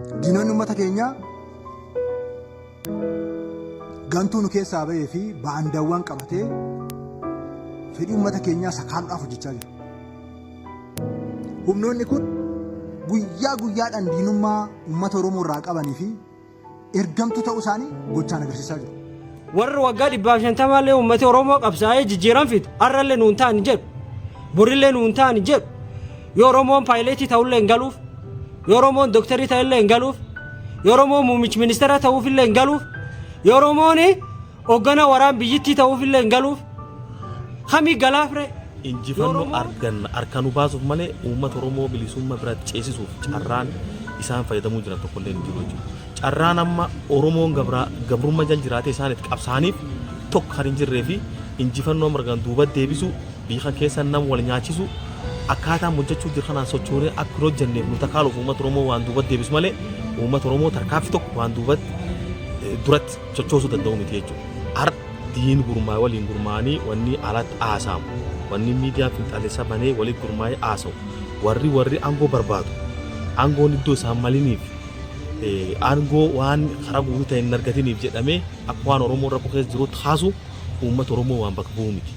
Diinonni uummata keenyaa gantuu nu keessaa ba'ee fi baandaawwan qabatee fedhii uummata keenyaa sakaaluudhaaf hojjechaa jiru. Humnoonni kun guyyaa guyyaadhaan diinummaa uummata Oromoo irraa qabanii fi ergamtuu ta'uu isaanii gochaan agarsiisaa jiru. Warri waggaa 150llee uummati Oromoo qabsaa'ee jijjiiran fidu har'allee nuun ta'an jedhu, borillee nuun ta'an jedhu. Yoo Oromoon paayileetii ta'ullee hin galuuf, yoo Oromoon dooktarii ta'ullee hin galuuf, yoo Oromoon muummichi ministeera ta'uufillee hin galuuf, yoo Oromoon hoogganaa waraan biyyittii ta'uufillee hin galuuf, kamii galaaf ree? Injifannoo arganna harka nu baasuuf malee uummata Oromoo bilisummaa biratti ceesisuuf carraan isaan fayyadamuu jiran tokkollee hin jiru jechuudha. Carraan amma Oromoon gabrummaa jala jiraatee isaan itti qabsaaniif tokko kan hin jirree fi injifannoo margan duuba deebisu, biyya keessa nama wal nyaachisu, akkaataan hojjechuu jiru kanaan sochoonee akka hin hojjenneef nu takaaluuf uummata Oromoo waan duuba deebisu malee uummata Oromoo tarkaanfii tokko waan duubatti duratti sochoosuu danda'u miti jechuudha. Har diin gurmaa'e waliin gurmaa'anii wanni alatti haasa'amu, wanni miidiyaa finxaalessaa banee waliin gurmaa'ee haasa'u, warri aangoo barbaadu aangoon iddoo isaan maliniif, aangoo waan karaa guutuu ta'e hin argatiniif jedhamee akka waan Oromoo rakkoo keessa jirutti kaasu uummata Oromoo waan bakka bu'u miti.